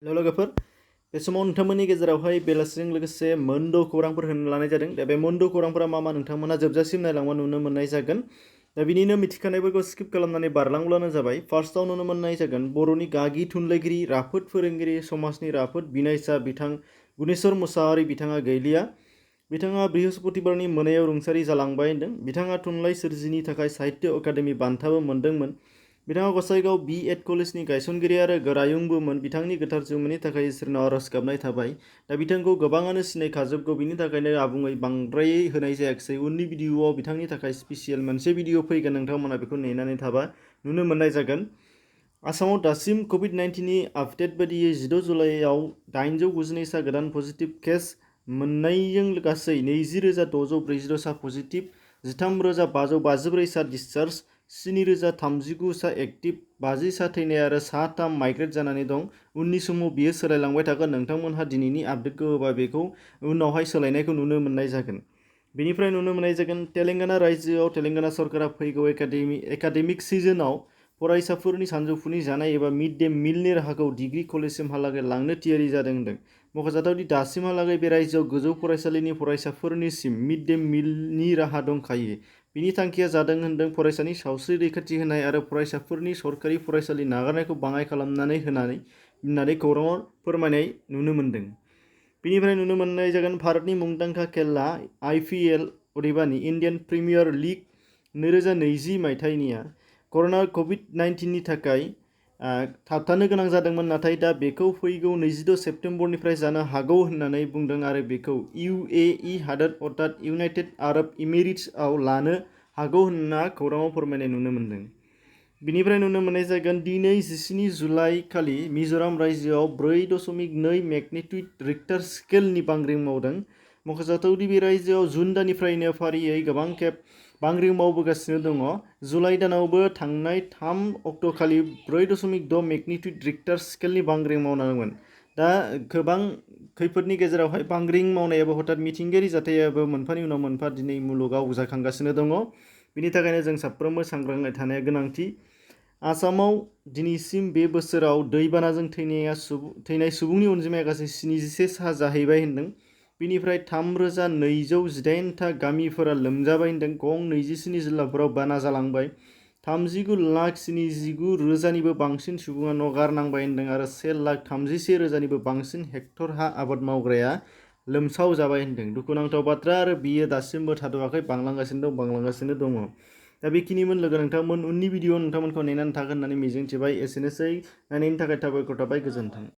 लोगोफोर बे समाव नोंथांमोननि गेजेरावहाय बेलासिजों लोगोसे मोनद' खौरांफोर होनो लानाय जादों। दा बे मोनद' खौरांफोरा मा नोंथांमोना जोबजासिम नायलांबा नुनो मोननाय जागोन। दा बिनिनो मिथिखानायफोरखौ स्किप खालामनानै बारलांब्लानो जाबाय। फार्स्टआव नुनो मोननाय जागोन बर'नि गागि थुनलाइगिरि, राफोद फोरोंगिरि, समाजनि राफोद बिनायसा बिथां गुनेस्वर मुसाहारि बिथाङा गैलिया। बिथाङा बृहस्पतिबारनि मोनायाव रुंसारि जालांबाय होनदों। बिथाङा थुनलाइ सोरजिनि थाखाय साहित्य अकादेमि बान्थाबो मोनदोंमोन। बिथाङा गसाइगाव B.Ed कलेजनि गायसनगिरि आरो गोरायुंबोमोन। बिथांनि गोथार जिउमानि थाखाय इसोरनाव आरज गाबनाय थाबाय। दा बिथांखौ गोबाङानो सिनायखाजोबगौ, बिनि थाखायनो आबुङै बांद्रायै होनाय जायाखिसै। उननि भिडिअआव बिथांनि थाखाय स्पेसियेल मोनसे भिडिअ फैगोन, नोंथांमोना बेखौ नेनानै थाबा नुनो मोननाय जागोन। आसामाव दासिम कभिड-19नि आपडेट बायदियै 16 जुलाइआव 892 सा गोदान पजिटिभ केस मोननायजों गासै 20,646 सा पजिटिभ, 13,554 सा डिसचार्ज, 7,039 सा एक्टिभ, 50 सा थैनाय आरो सा 3 माइग्रेट जानानै दं। उननि समाव बियो सोलायलांबाय थागोन। नोंथांमोनहा दिनैनि आपडेटखौ होबा बेखौ उनावहाय सोलायनायखौ नुनो मोननाय जागोन। बेनिफ्राय नुनो मोननाय जागोन तेलेंगाना रायजोआव तेलेंगाना सरकारा फैगौ एकाडेमिक सिजनआव फरायसाफोरनि सानजौफुनि जानाय एबा मिड डे मिलनि राहाखौ डिग्री कलेजसिमहालागै लांनो थियारि जादों होनदों। मख'जाथावदि दासिमहालागै बे रायजोआव गोजौ फरायसालिनि फरायसाफोरनिसिम मिड डे मिलनि राहा दंखायो। बिनि थांखिया जादों होनदों फरायसानि सावस्रि रैखाथि होनाय आरो फरायसाफोरनि सरकारि फरायसालि नागारनायखौ बाङाइ खालामनानै होननानै खौराङाव फोरमायनाय नुनो मोनदों। बेनिफ्राय नुनो मोननाय जागोन भारतनि मुंदांखा खेला IPL अदेबानि इन्डियान प्रिमियार लिग 2020 मायथाइनिया कभिड-19नि थाखाय थाबथानो गोनां जादोंमोन, नाथाय दा बेखौ फैगौ 26 सेप्तेम्बरनिफ्राय जानो हागौ होननानै बुंदों आरो बेखौ UAE हादोर अर्थात इउनाइटेड आरब इमिरेट्सआव लानो हागौ होनना खौराङाव फोरमायनाय नुनो मोनदों। बिनिफ्राय नुनो मोननाय जागोन दिनै 17 जुलाइ खालि मिज'राम रायजोआव 4.2 मेगनिट्युड रिक्टार स्केलनि बांग्रिं मावदों। मख'जाथावदि बे रायजोआव जुन दाननिफ्रायनो फारियै गोबां खेब बांग्रिं मावबोगासिनो दङ। जुलाइ दानावबो थांनाय 3 अक्ट'खालि 4.6 मेगनिट्युड रिक्टार स्केलनि बांग्रिं मावनांदोंमोन। दा गोबां खैफोदनि गेजेरावहाय बांग्रिं मावनायाबो हथात मिथिंगायारि जाथायाबो मोनफानि उनाव मोनफा दिनै मुलुगाव जाखांगासिनो दङ। बिनि थाखायनो जों साफ्रोमबो सांग्राङै थानाया गोनांथि। आसामाव दिनैसिम बे बोसोराव दैबानाजों थैनाय सुबुंनि अनजिमाया गासै 71 सा जाहैबाय होनदों। बिनिफ्राय 3,218 गामिफोरा लोमजाबाय होनदों। गं 27 जिल्लाफोराव बाना जालांबाय। 39,79,000निबो बांसिन सुबुङा न' गारनांबाय होनदों आरो 1,31,000निबो बांसिन हेक्टर हा आबाद मावग्राया लोमसाव जाबाय होनदों। दुखुनांथाव बाथ्रा आरो बियो दासिमबो थाद'आखै, बांलांगासिनो दङ। दा बेखिनिमोन लोगो नोंथांमोन। उननि भिडिअ नोंथांमोनखौ नेनानै थागोन होननानै मिजिंथिबाय। एसेनोसै, नायनायनि थाखाय साबायखर थाबाय। गोजोन्थों।